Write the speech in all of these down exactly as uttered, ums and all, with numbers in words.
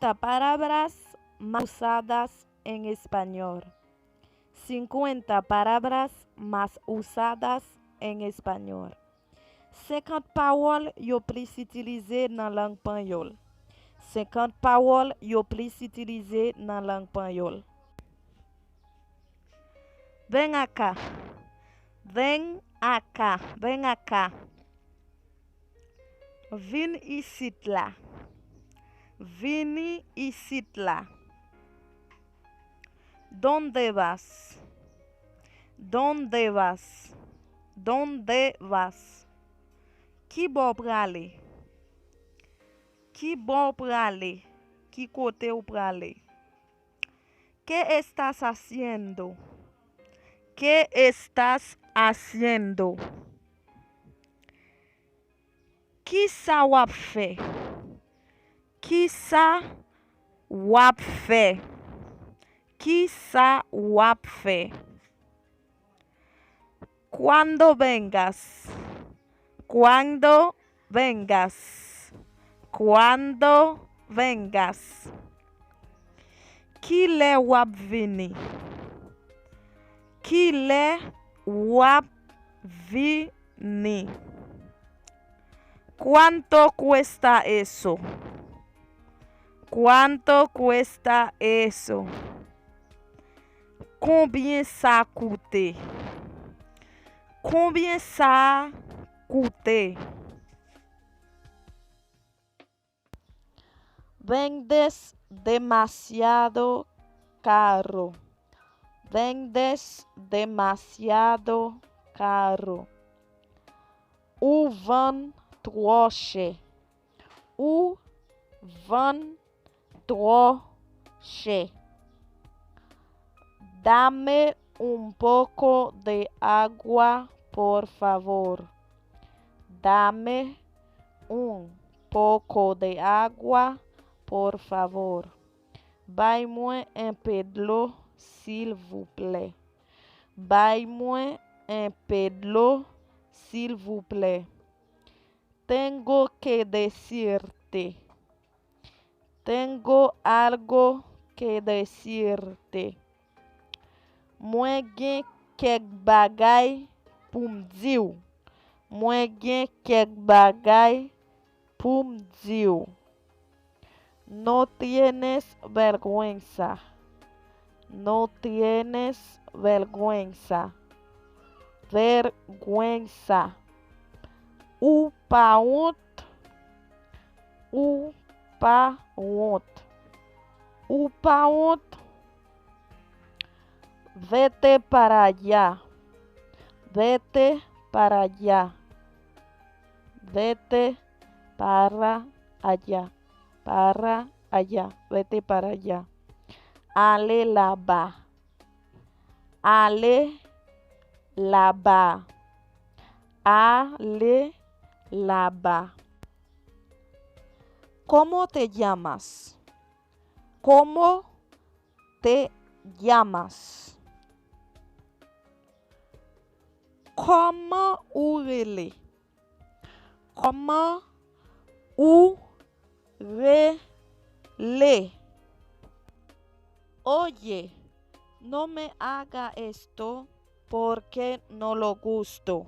Cincuenta palabras más usadas en español. Cincuenta palabras más usadas en español. Senkant pawòl yo plis itilize nan lang panyòl. Senkant pawòl yo plis itilize nan lang panyòl. Ven acá. Ven acá. Ven acá. Vin isit la. Vini isit la. ¿Dónde vas? ¿Dónde vas? ¿Dónde vas? Ki bò w prale? Ki bò w prale? Ki kote w prale? ¿Qué estás haciendo? ¿Qué estás haciendo? Kisa w ap fè? Kisa w ap fè? Kisa w ap fè? Cuando vengas. Cuando vengas. Cuando vengas. Kilè w ap vini? Kilè w ap vini? ¿Cuánto cuesta eso? ¿Cuánto cuesta eso? Konbyen sa koute? Konbyen sa koute? Vendes demasiado caro. Vendes demasiado caro. Ou vann twò chè. Ou vann twò chè. Dame un poco de agua, por favor. Dame un poco de agua, por favor. Bay mwen enpe dlo, silvouplè. Bay mwen enpe dlo, silvouplè. Tengo que decirte. Tengo algo que decirte. Mwen gen kèk bagay pou m di w. Mwen gen kèk bagay pou m di w. No tienes vergüenza. No tienes vergüenza. Vergüenza. Ou pa wont. Ou pa wont. Ou pa wont. Vete para allá. Vete para allá. Vete para allá. Para allá. Vete para allá. Ale laba. Ale laba. Ale laba. ¿Cómo te llamas? ¿Cómo te llamas? Kòman ou rele? Kòman ou rele? Oye, no me haga esto porque no lo gusto.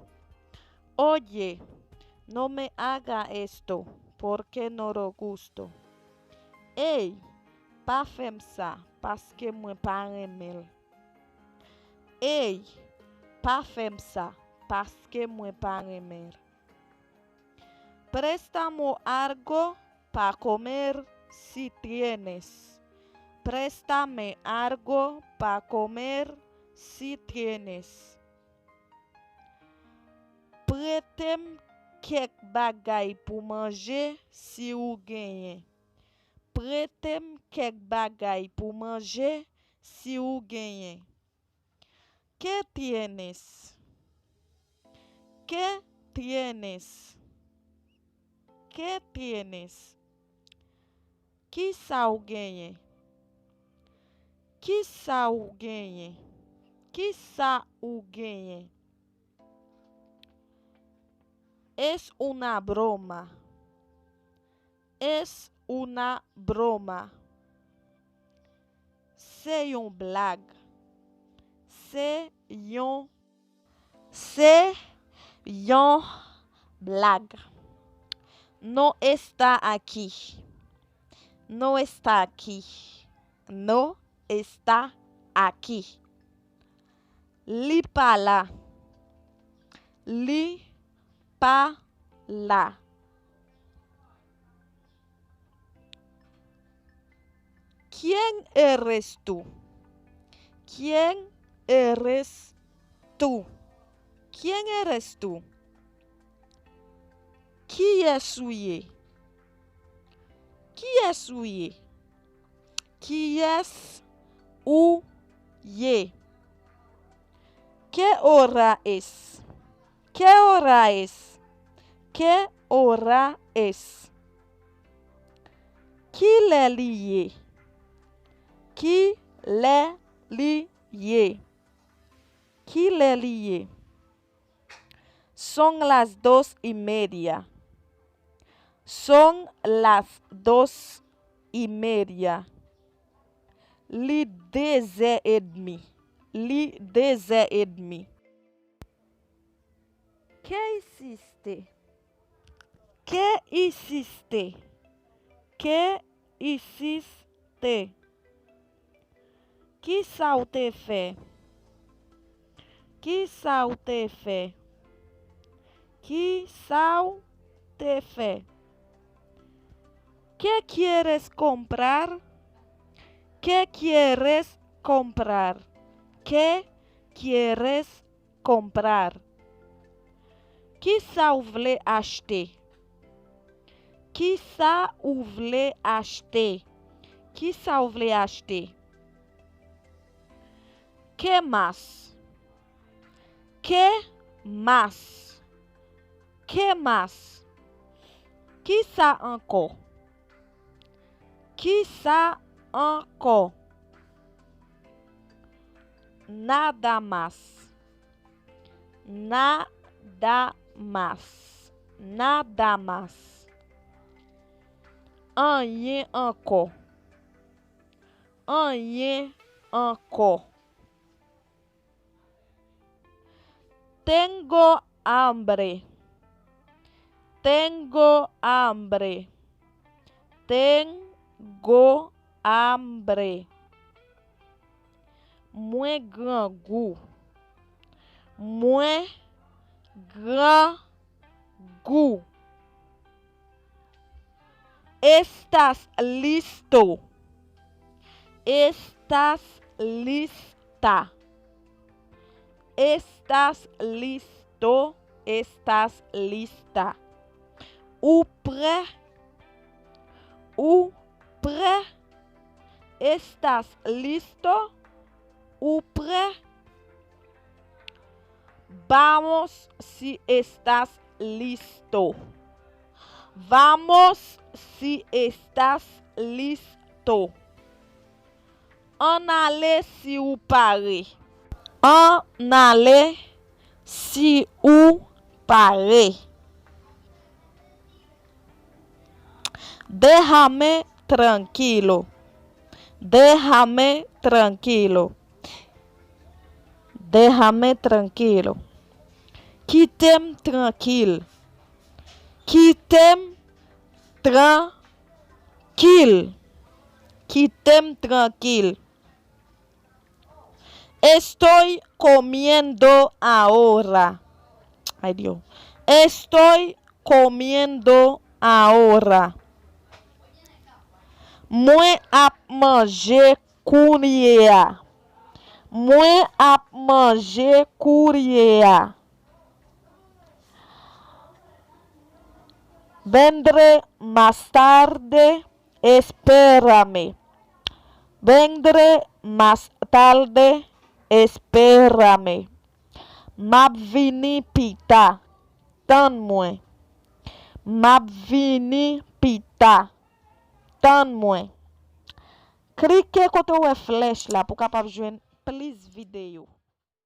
Oye, no me haga esto porque no lo gusto. Ey, pa fè m sa, paske mwen pa renmen l. Ey, pa fè m sa, paske mwen pa renmen l. Préstame algo pa comer si tienes. Préstame algo pa comer si tienes. Prete m kèk bagay pou manje si ou genyen. Prete m kèk bagay pou manje si ou genyen. ¿Qué tienes? ¿Qué tienes? ¿Qué tienes? Kisa ou genyen? Kisa ou genyen? Kisa ou genyen? Es una broma. Es una broma. Se yon blag. Se yon, se yon blag. No está aqui. No está aqui. No está aqui. Li pa la. Li pa la. ¿Quién eres tú? ¿Quién eres tú? ¿Quién eres tú? Kiyès ou ye? Kiyès ou ye? Kiyès ou ye? ¿Qué hora es? ¿Qué hora es? ¿Qué hora es? Kilè li ye? Kilè li ye? Kilè li ye? Son las dos y media. Son las dos y media. Li de zè edmi. Li de zè edmi. ¿Qué hiciste? ¿Qué hiciste? ¿Qué hiciste? Kisa w te fè? Kisa w te fè? Kisa w te fè? ¿Qué quieres comprar? ¿Qué quieres comprar? ¿Qué quieres comprar? Kisa w vle achte? Kisa ou vle achte? Kisa ou vle achte? ¿Qué más? ¿Qué más? ¿Qué más? Kisa ankò? Kisa ankò? Nada más. Nada más. Nada más. Anyen ankò. Anyen ankò. Tengo hambre. Tengo hambre. Tengo hambre. Mwen grangou. Mwen grangou. ¿Estás listo? ¿Estás lista? ¿Estás listo? ¿Estás lista? Ou prè? Ou prè? ¿Estás listo? Ou prè? Vamos si estás listo. Vamos si estás listo. Ann ale si ou pare. Ann ale si ou pare. Déjame tranquilo. Déjame tranquilo. Déjame tranquilo. Kite m trankil. Kite m trankil. Kite m trankil. Estoy comiendo ahora. Ay, Dyo. Estoy comiendo ahora. Mwen ap manje kounye a. Mwen ap manje kounye a. Vendré más tarde, espérame. Vendré más tarde, espérame. M ap vini pita. Tann mwen. M ap vini pita. Tann mwen. Klike kote w wè flèch la pou w kapab jwenn plis videyo.